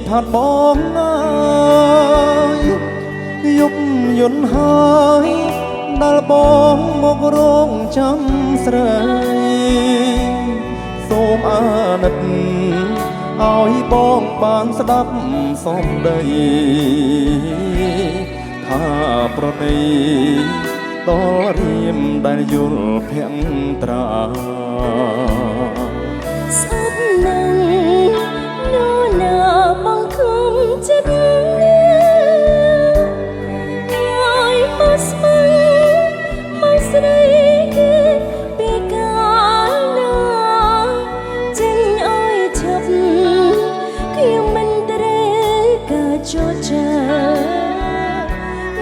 ផាត់បងអើយយប់យន្តហើយដល់បងមករងចាំស្រីសូមអាណិតឲ្យបងបានស្ដាប់សំដីថាប្រណីដល់រៀមដែលយល់ភក្ត្រា ស្អប់ណាស់នោណាបងខំចិត្តឲ្យមកស្មៅមកស្រីគេពីកាលណាចេញឲ្យឆាប់ខ្ញុំមិនត្រូវការចរចា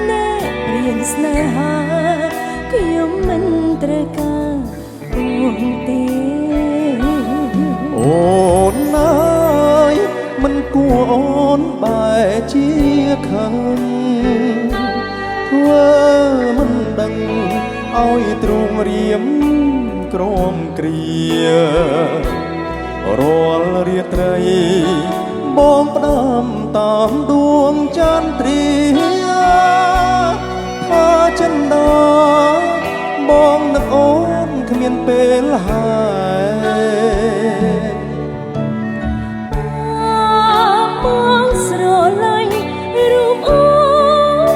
ណែព្រៀនស្នេហាខ្ញុំមិនត្រូវការបងទេ អូនអើយមិនគួរអូនបែរជាខឹងធ្វើមិនដឹងឲ្យទ្រូងរៀមក្រមគ្រារាល់រាត្រីបងផ្ដាំតាមដួងចន្ទ្រាថាចិនដាបងនឹកអូនគ្មានពេលហើយ បងស្រឡាញ់រូបអូ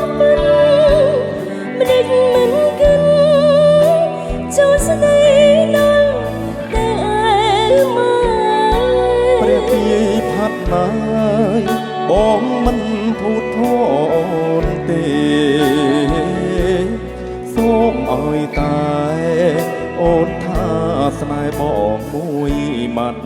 នពិនម្ដេចមិនគិនចូលស្ដីដល់តែឯមក ព្រះពាយផាត់ណាយបងមិនភូតភនទេសូមឲ្យតែអូនថាស្នេហ៍បងមួយម៉ាត់